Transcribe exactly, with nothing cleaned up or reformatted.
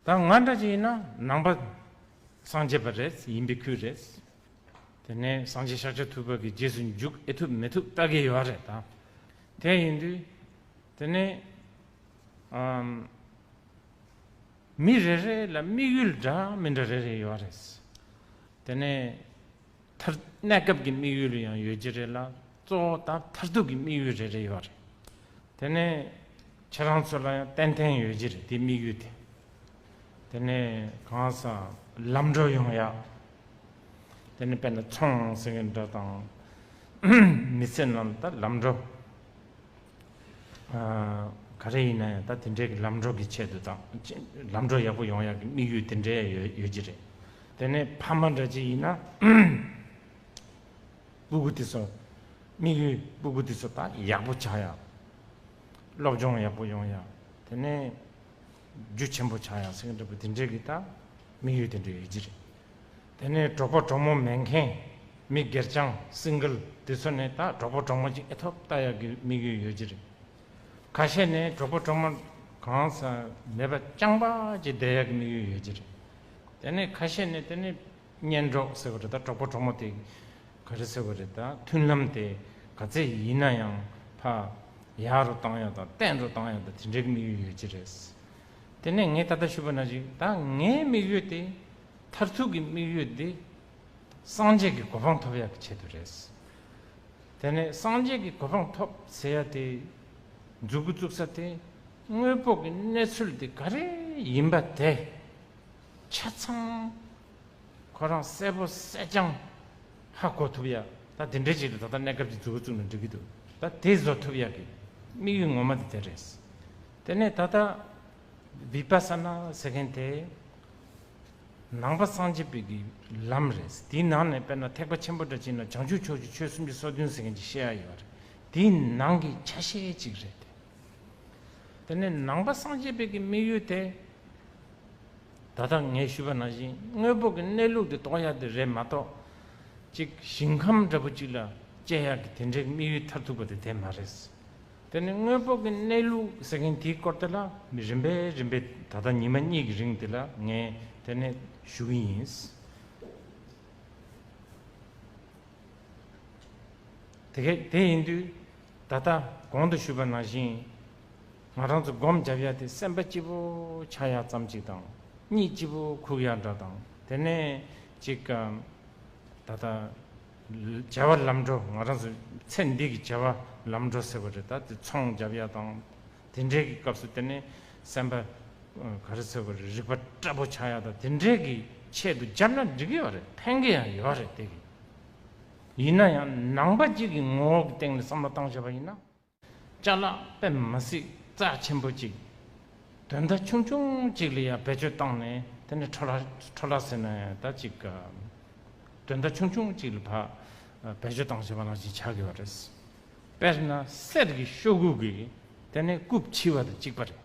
ད་ང་འདྲ་ཅིག་ཡིན་ན་ནང་པ་སངས་རྒྱས་པ་རེད། ཡིན་པའི་ཁུལ་རེད། དེ་ནས་སངས་རྒྱས་ཤཱཀྱ་ཐུབ་པ་གི་རྗེས་སུ་འཇུག་ཨེ་ཐུབ་མི་ཐུབ་ལྟ་གི་ཡོད་རེད་ད། དེ་ཡིན་དུས་དེ་ནས་ཨམ། མི་རེ་རེ་ལ་དམིགས་ཡུལ་འདྲ་མི་འདྲ་རེ་རེ་ཡོད་རེད། དེ་ནས་མཐར་གནས་སྐབས་ཀྱི་དམིགས་ཡུལ་ཡང་ཡོད་ཀྱི་རེད་ལ། གཙོ་བོ་དང་མཐར་ཐུག་གི་དམིགས་ཡུལ་རེ་རེ་ཡོད་རེད། དེ་ནས་ཁྱེད་རང་ཚོ་ལ་ཡང་ཏན་ཏན་ཡོད་ཀྱི་རེད་དེ་དམིགས་ཡུལ་དེ། དེ་ནས་གང་ཟག་ལམ་འགྲོ་ཡོང་ཡག་དེ་ནས་དཔེར་ན་ཚོང་ཟེར་མཁན་འདྲ་དང་། མི་ཚེ་ནང་ད་ལམ་འགྲོ། ཨ། ག་རེ་ཡིན་ན་ཡང་ད་དེ་འདྲའི་གི་ལམ་འགྲོ་གི་ཆེད་དུ་དང་། ལམ་འགྲོ་ཡག་པོ་ཡོང་ཡག་གི་དམིགས་ཡུལ་དེ་འདྲའི་ཡོད་ཡོད་ཀྱི་རེད། དེ་ནས་ཕ་མ་འདྲ་ཅིག་ཡིན་ན། སྤུ་གུ་དེ་ཚོ། དམིགས་ཡུལ་སྤུ་གུ་དེ་ཚོ་ད་ཡག་པོ་ཆགས་ཡག་སློབ་སྦྱོང་ཡག་པོ་ཡོང་ཡག་དེ་ནས་རྒྱུ་ཆེན་པོ་ཆགས་ཡག་ཟེར་མཁན་འདྲ་པོ་དེ་འདྲའི་གི་ད་དམིགས་ཡུལ་དེ་འདྲ་ཡོད་ཀྱི་རེད། དེ་ནས་གྲོགས་པོ་གྲོགས་མོ་མེད་མཁན། མི་སྒེར་རྐྱང་སིང་གལ་དེ་ཚོ་ནས་ད་གྲོགས་པོ་གྲོགས་མོ་ཅིག་ཨེ་ཐོབ་ལྟ་ཡག་གི་དམིགས་ཡུལ་ཡོད་ཀྱི་རེད། ཁ་ཤས་ནས་གྲོགས་པོ་གྲོགས་མོ་གང་ཟག་མེད་པ་རྐྱང་པ་ཅིག་བསྡད་ཡག་གི་དམིགས་ཡུལ་ཡོད་ཀྱི་རེད། དེ་ནས་ཁ་ཤས་ནས་དེ་ནས་གཉེན་གྲོགས་ཟེར་བ་རེད་ད། གྲོགས་པོ་གྲོགས་མོ་དེ་ག་རེ་ཟེར་བ་རེད་ད། མཐུན་ལམ་དེ་ག་ཚད་ཡིན་ན་ཡང་ཕར་ཡག་རུ་བཏང་ཡག་དང་བརྟན་རུ་བཏང་ཡག་དང་དེ་འདྲའི་དམིགས་ཡུལ་ཡོད་ཀྱི་རེད། དེ་ནས་ངས་ད་ལྟ་ཞུས་པ་ནང་བཞིན་ད་ངའི་དམིགས་ཡུལ་དེ། མཐར་ཐུག་གི་དམིགས་ཡུལ་དེ་སངས་རྒྱས་ཀྱི་གོ་འཕང་ཐོབ་ཡག་གི་ཆེད་དུ་རེད། དེ་ནས་སངས་རྒྱས་ཀྱི་གོ་འཕང་ཐོབ་ཟེར་ཡ་དེ་མཛུབ་གུ་བཙུགས་ས་དེ་དངོས་པོ་གི་གནས་ཚུལ་དེ་ག་རེ་ཡིན་པ་དེ་ཆ་ཚང་ཁོ་རང་གསལ་པོ་གསལ་རྐྱང་ཧ་གོ་ཐུབ་ཡ། ད་དེ་འདྲའི་ཅིག་ལ་ད་ལྟ་གནས་སྐབས་ཀྱི་མཛུབ་གུ་བཙུགས་ན་འགྲིག་གི་འདུག་ད་དེ་བཟོ་ཐུབ་ཡ་གི་དམིགས་ཡུལ་ངོ་མ་དེ་དེ་རེད། དེ་ནས་ད་ལྟ་བི་པ་ས་ན་ཟེར་མཁན་དེ། ནང་པ་སངས་རྒྱས་པའི་གི་ལམ་རེད། དེའི་ནང་ནས་དཔེར་ན་ཐེག་པ་ཆེན་པོ་འདྲ་ཅིག་ན་བྱང་ཆུབ་ཕྱོགས་ཀྱི་ཆོས་སུམ་ཅུ་སོ་བདུན་ཟེར་མཁན་ཅིག་བཤད་ཡ་ཡོད་རེད། དེའི་ནང་གི་ཆ་ཤས་ཅིག་རེད་དེ། དེ་ནས་ནང་པ་སངས་རྒྱས་པའི་གི་དམིགས་ཡུལ་དེ། ད་ལྟ་ངས་ཞུས་པ་ནང་བཞིན་དངོས་པོ་གི་གནས་ལུགས་དེ་རྟོགས་ཡ་དེ་རེད་མ་གཏོགས། ཅིག་ཞིང་ཁམས་འདྲ་པོ་ཅིག་ལ་སྐྱེ་ཡ་གི་དེ་འདྲའི་དམིགས་ཡུལ་མཐར་ཐུག་པ་དེ་དེ་མ་རེད། དེ་ནི་དངོས་པོ་གི་གནས་ལུགས་ཟེར་མཁན་དེའི་སྐོར་དེ་ལ་མི་རིམ་པས་རིམ་པས་ད་ལྟ་ཉི་མ་གཉིས་ཀྱི་རིང་དེ་ལ་ངས་དེ་ནས་ཞུ་གི་ཡིན། དེ་གས་དེ་ཡིན་དུས་ད་ལྟ་གོང་དུ་ཞུས་པ་ནང་བཞིན་ང་རང་ཚོ་སྒོམ་རྒྱབ་ཡ་དེ་སེམས་པ་སྐྱིད་པོ་ཆགས་ཡ་ཙམ་ཅིག་དང་གཉིད་སྐྱིད་པོ་ཁུག་ཡ་འདྲ་དང་དེ་ནས་ཅིག་ད་ལྟ་བྱ་བ་ལམ་འགྲོ་ང་རང་ཚོ་ཚེ་འདི་གི་བྱ་བ་ལམ་འགྲོ་ཟེར་བ་རེད། ད་དེ་ཚོང་རྒྱབ་ཡ་དང་དེ་འདྲའི་གི་སྐབས་སུ་དེ་ནས་སེམས་པ་ག་རེ་ཟེར་བ་རེད། རིག་པ་བཀྲ་པོ་ཆགས་ཡ་དང་དེ་འདྲའི་གི་ཆེད་དུ་རྒྱབ་ན་འགྲིག་གི་ཡོད་རེད། ཕན་གི་ཡང་ཡོད་རེད་དེ་གི། ཡིན་ན་ཡང་ནང་པ་གཅིག་གི་ངོ་བོ་གི་སྟེང་ནས་བསམ་བློ་བཏང་བྱས་པ་ཡིན་ན། ཅ་ལག་དཔེ་མ་སྲིད་རྩ་ཆེན་པོ་གཅིག་དོན་དག་ཆུང་ཆུང་གཅིག་ལ་ཡང་བེད་སྤྱོད་བཏང་ནས་དེ་ནས་འཕྲོ་བརླག་འཕྲོ་བརླག་ཟེར་ན་ཡང་ད་ཅིག་དོན་དག་ཆུང་ཆུང་གཅིག་ལ་ཕར་བེད་སྤྱོད་བཏང་བྱས་པ་ནང་བཞིན་ཆགས་ཀྱི་ཡོད་རེད། དཔེར་ན་གསེར་གྱི་ཤོག་གུ་གིས་དེ་ནས་རྐུབ་ཕྱིས་པ་དང་གཅིག་པ་རེད།